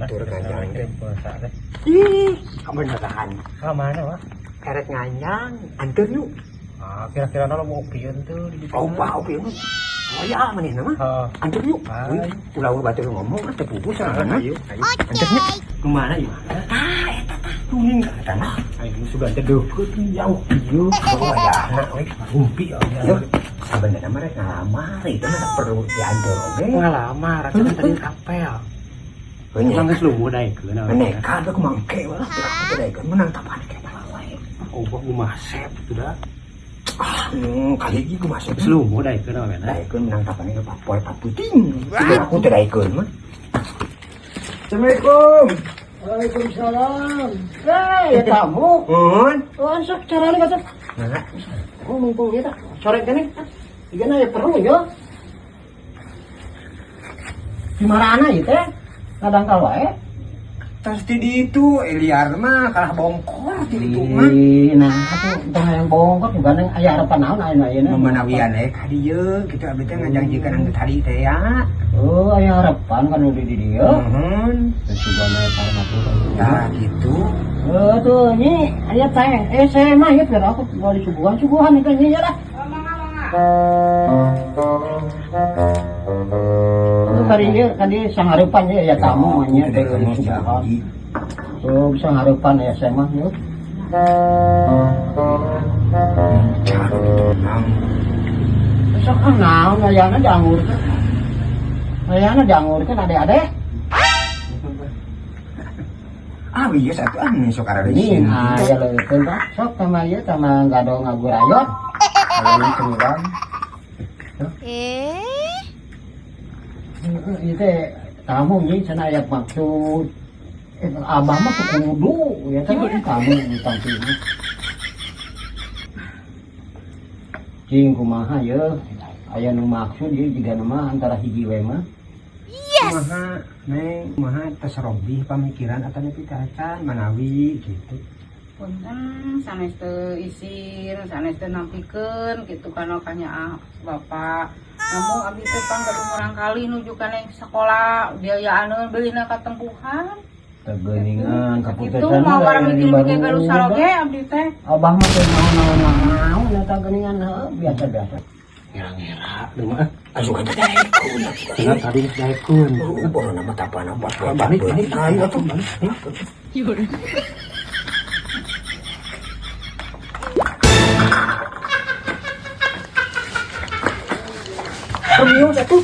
Batur nganjang teh. Puasa teh. Ih, kebenaran. Ka mana wah? Erek nganjang, anteur yuk. Ah, kira-kira nol mau opieun tuh di ditu. Oh, wah, opi mah. Oh ya, manehna mah. Heeh. Anteur yuk. Ayo. Ulah ulah batur ngomong ah teu pupu sorangan. Ayo, ayo. Anteur nya. Kemana ya? Tah, eta tah. Tuning ka eta mah. Ayo sugan teh deukeut jauh ieu. Oh, wayahna we. Rumpi ya. Yo, sabenerna mah rek ngalamar itu mah perlu dianteur oge. Ngalamar, cenah tadi kapel. Heunya. Emang geus lumuh daekeun. Mereka tuh kumangke lah, aku teh daekeun menang tapan ke wae. Oh, gua masep tuh dah. Ah, kali iki ku masuk. Geus lumuh daekeun awena. Daekeun menang tapan ke poe paputing. Aku teh daekeun mah. Assalamualaikum. Waalaikumsalam. Eh, ya tamu. Mun. Oh, sok carane kata. Nah, Oh, mumpung ieu tah. Sore kene. Ieu na ya perlu ya. Di marana ieu teh? Ngadangkal wae. Tas ti ditu Eliar mah kalah bongkor ti ditu mah. Ih, nah atuh tong hayang bongkot juga neng aya harapan naon aya ayeuna. Memanawian we ka dieu kitu abdi teh ngajangjikeun anu tadi teh ya. Oh, aya harapan kan di dieu. Nuhun. Terus juga na karena tuh. Tah gitu. Oh, tuh ini aya teh. Eh, saya mah ieu biar aku mau disuguhan suguhan itu nya lah. Itu kali ini tadi sangharepan ya ya tamu nya teh disuguhan. Oh, sangharepan ya saya mah yuk. Cari tenang. Sok ah naon ayana diangurkeun. Ayana diangurkeun ade-ade. Ah, iya satu ah sok arah Ini aya leukeun tah. Sok tama ieu tama gado ngagurayot. Aya cemilan. Eh? Ieu teh tamu nya cenah aya maksud. Abah mah teu kudu ya teh kamu ditampi. Cing kumaha ye aya nu maksud ieu jiga mah antara hiji we mah. Yes. Kumaha neng kumaha terserobih pamikiran atau nepi ka acan manawi gitu. Punten sanes teu isin, sanes teu nampikeun kitu kana kanyaah bapak. Namun abdi teh pang gaduh murangkali nuju kana sekolah biayaaneun beulina katempuhan. Tegeuningan Kitu kaputusan mau barang mikir-mikir gaduh saloge abdi teh. Abah mah teu naon-naon eta geuningan heuh biasa-biasa. Ngira-ngira deui mah. Asup ka daekeun. Cenah tadi geus daekeun. Oh, bohong nama tapana pas Balik, balik, ayo atuh. balik. Permios atuh.